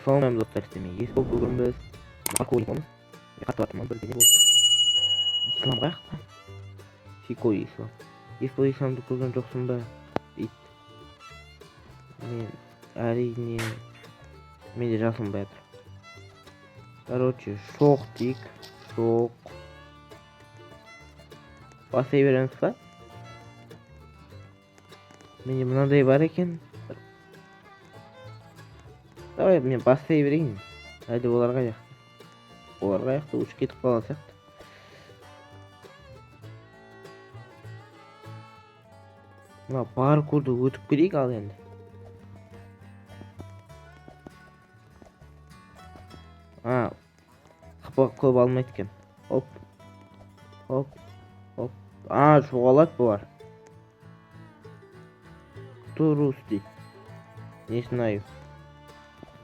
Ассалаумағалейкум, достар, сіздермен Есбол. Бүгін біз паркур ойнаймыз. Қатып жатырмын, бірдеңе болды. Ислам қаяқта? Сико Ислам. Есбол, Исламды көрген жоқсың ба? Ит. Мен әрине, менде жасылынбай жатыр. Короче, шоқ дейік. Шоқ. Бастай береміз ба? Менде мынандай бар екен. Давай мен бастай берейін. Әлде олар қаяқта? Олар қаяқта? Ұшып кетіп қалған сияқты. Мына паркурды өтіп келейік ал енді. А, хп көп алмайды екен. Оп. Оп. Оп. А, жоғалады бұлар. Кто русский? Не знаю.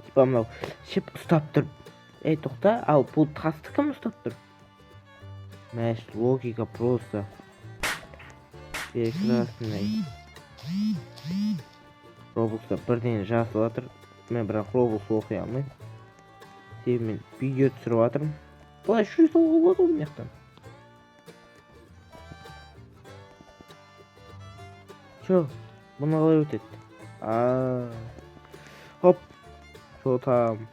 Типа мынау шіп ұстап тұр. Ей, тоқта, ал бұл тасты кім ұстап тұр? Мәш, логика просто прекрасный. Роблокста бірдеңе жазып жатыр. Мен бірақ Роблокс оқи алмаймын. Себебі мен видео түсіріп жатырмын. Былай жүре салуға болады ғой мына жақтан. Чё, бұны қалай өтеді? А, хоп. Чё там?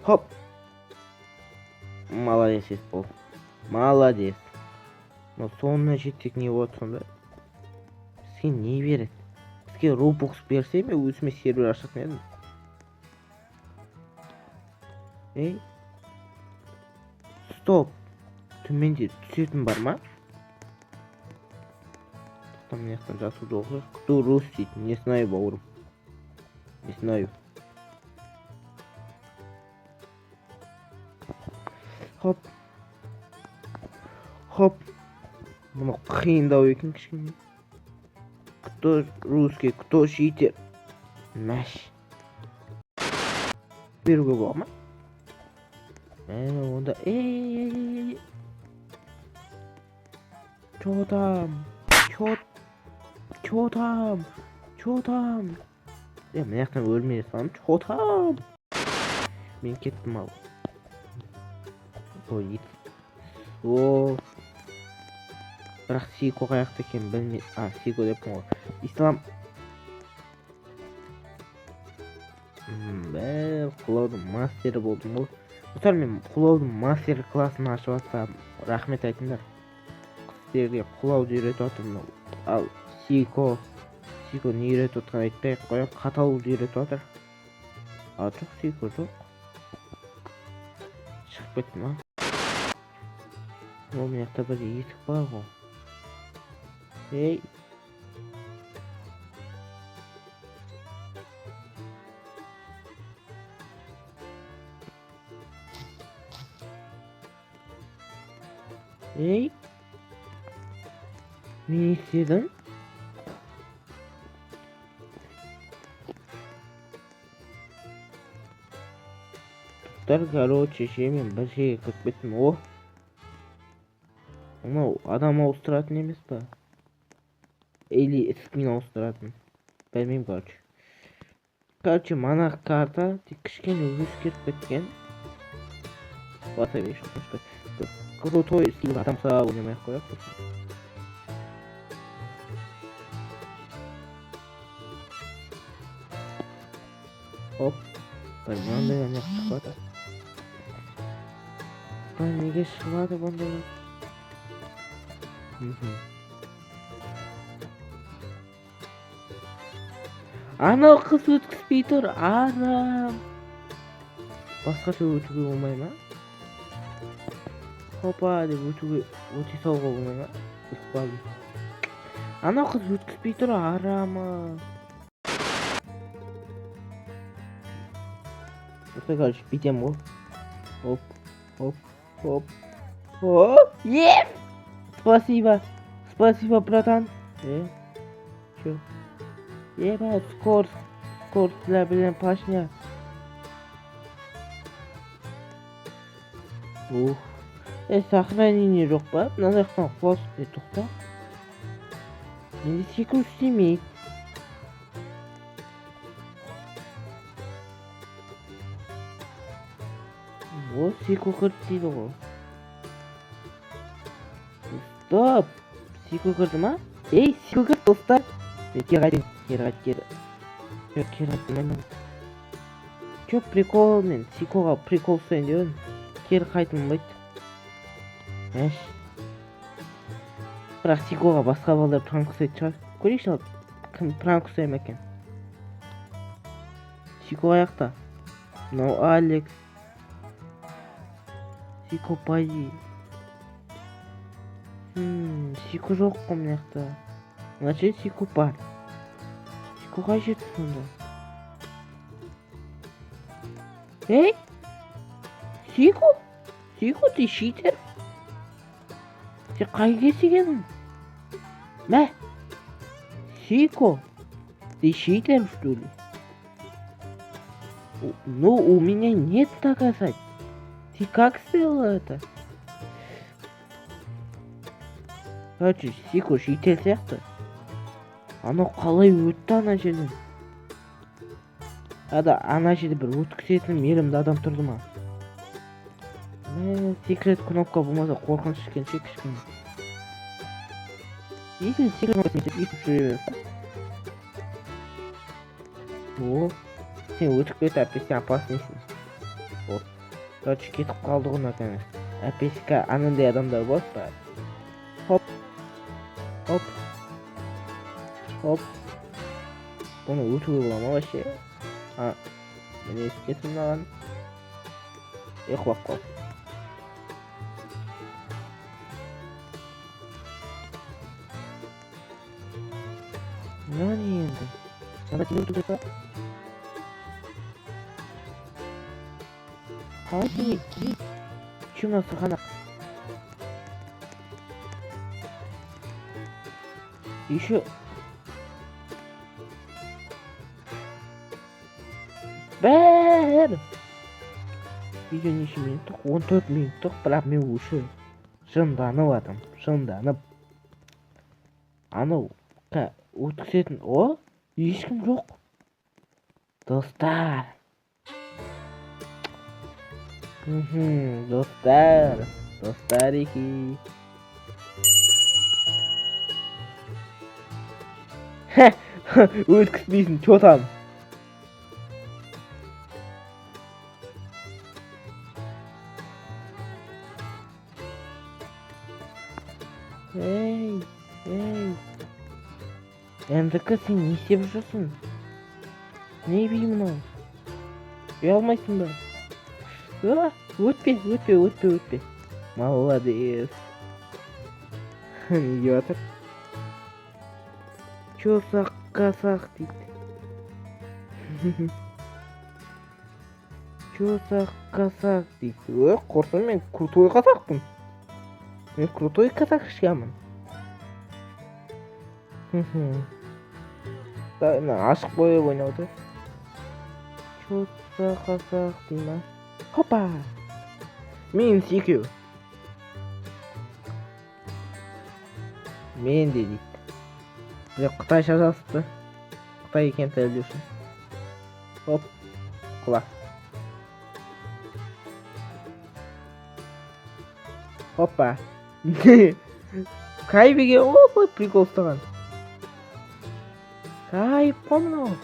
Хоп. Молодец, Есбол. Молодец. Но соңына жетсек, не болады сонда? Бізге не береді? Бізге Robux берсе, мен өзіме сервер ашатын едім. Ей. Стоп. Төменде түсетін бар ма? Тоқта, мына жақтан жазуды оқиық. Кто русский? Не знаю, бауырым. Не знаю. Хоп. Хоп. Мынау қиындау екен кішкене. Кто русский, кто читер? Мәш. Беруге бола ма? Мә, онда ей, ей, ей, ей. Чё там? Чё? Чё там? Чё там? Е, мына жақтан өлмей саламын. Чё там? Мен кеттім ал. Ой, ит. О. Бірақ Сико қаяқта екенін білмей. А, Сико деппін ғой. Ислам. Бә, құлаудың мастері болдым ғой. Достар, мен құлаудың мастер классын ашып жатсам, рахмет айтыңдар. Сіздерге құлауды үйретіп жатырмын. Ал Сико, Сико не үйретіп жатқанын айтпай ақ қояйын, қаталуды үйретіп жатыр. А, жоқ, Сико жоқ. Шығып кетті ма? О, мына жақта бір есік бар ғой. Ей. Ей. Мен не істедім? Достар, короче, ше, мен бір жерге кіріп кеттім. О. Мынау адам ауыстыратын емес па? Или скин ауыстыратын. Білмеймін, короче. Короче, мана карта тек кішкене өзгеріп кеткен. Баса берейінші, қойшы. Крутой скин адамса ойнамай ақ қояйық. Хоп. Бір мынандай ана шығып жатыр. Бір неге шығып жатыр бұндай? Мхм. Анау қыз өткізбей тұр, арам. Басқаша өтуге болмай ма? Хопа деп өтуге, өте салуға болмай ма? Өтіп қалдым. Анау қыз өткізбей тұр, арамы. Достар, короче, бүйтемін ғой. Хоп, хоп, хоп, хоп. Ес! Спасибо. Спасибо, братан. Э? Чё? Ебать, скорость, скорость для, блин, пашня. Ух. Е, сохранение жоқ па? Мына жақтан құлас. Е, тоқта. Менде секіру істемейді. О, Сико кірді дейді ғой. Стоп! Сико кірді ма? Ей, Сико кірді, достар. Мен кері қайтайын, кері қайт, кері. Жоқ, кері қайтпаймын. Чё, прикол, мен Сикоға прикол ұстайын деп едім. Кері қайтылмайды. Әш. Бірақ Сикоға басқа балдар пранк ұстайтын шығар. Көрейікші ал, кім пранк ұстай ма екен. Сико аяқта. Мынау Алекс. Сико поди. Сико жоқ қой мына жақта. Значит, Сико бар. Сико қай жерде сонда? Ей! Сико? Сико, ты читер? Сен қай кезде келдің? Мә! Сико! Ты читер, что ли? Ну, у меня нет доказать. Ты как сделал это? Короче, Сико читер сияқты. Анау қалай өтті ана жерден? Ада ана жерде бір өткізетін мейірімді адам тұрды ма? Мә, секрет кнопка болмаса қорқыныш екен ше кішкене. Если секрет кнопка өйтіп жүре бересің. О, сен өтіп кет, әпке, сен опасныйсың. О, короче, кетіп қалды ғой наконец. Әпеске анандай адамдар болады ба? Хоп. Хоп. Хоп. Бұны өтуге бола ма вообще? А, міне кетіп мынаған. Е, құлап қалды. Мынау не енді? Сонда сен өту керек па? Қалай сен ки? Че мынау сырғанақ? Еще бәрі видео неше минуттық? 14 минуттық, бірақ мен уже жынданып жатырмын, жынданып. Анау өткізетін, о, ешкім жоқ. Достар. Достар, достарики. Өткізбейсің, чё там? Ей, ей. МДК, сен не істеп жүрсің? Не би мынау? Ұялмайсың ба? А, өтпе, өтпе, өтпе, өтпе. Молодец. Не деп жатыр? Чё за казах дейді? Чё за казах дейді? Ой, құрсын, мен крутой қазақпын. Мен крутой казахшамын. Да, мына ашық қойып ойнауды. Чё за қазақ дей ма? Хопа! Минус екеу. Мен де дейді. Жоқ, қытайша жазыпты. Қытай екенін дәлелдеу үшін. Хоп, құла. Хопа. Кайф екен ғой, бұл прикол ұстаған. Кайф қой мынау.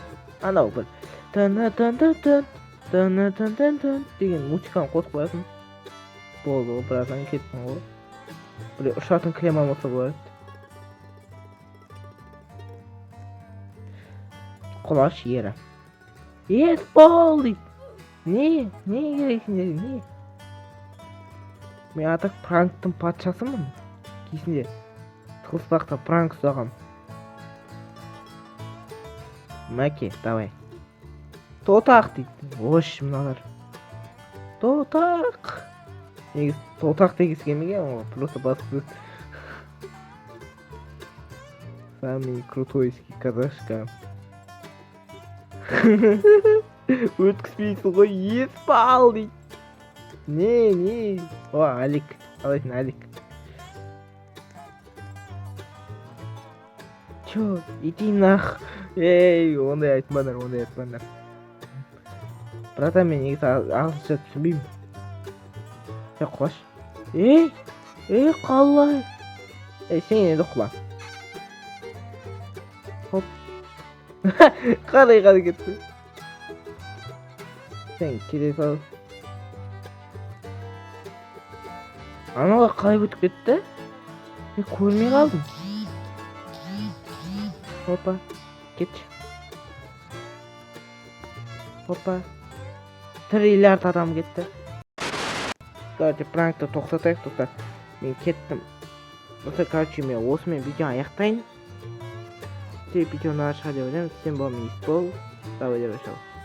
Анау бір тын тын тын тын тын тын тын тын деген музыканы қосып қоясың. Болды ғой, біраздан кеттің ғой. Бір ұшатын кілем алмаса болады. Құлаш ері. Есбол дейді. Не? Не керек сендерге, не? Мен атақ пранктың патшасымын. Кезінде тығылыспақта пранк ұстағам. Мәке, давай. Тотақ дейді. Ош, мыналар. Тотақ. Негізі тотақ дегісі келмеген ғой, просто басып. Самый крутойский казашка. Өткізбейсің ғой, Есбал дейді. Не, не? О, Алик. Қалайсың, Алик? Чё, иди нах. Ей, ондай айтпаңдар, ондай айтпаңдар. Братан, мен негізі ағылшынша түсінбеймін. Е, құлаш. Ей, ей, қалай? Ей, сен енді құла. Хоп. Қалай, қалай кетті? Сен келе сал. Аналар қалай өтіп кетті? Мен көрмей қалдым. Хопа, кетші. Хопа. Триллиард адам кетті. Короче, пранкты тоқтатайық, достар. Мен кеттім. Достар, короче, мен осымен видео аяқтайын. Сізге видео ұнаған шығар деп ойлаймын. Сен бол, мен Есбол. Давай, давай, шау.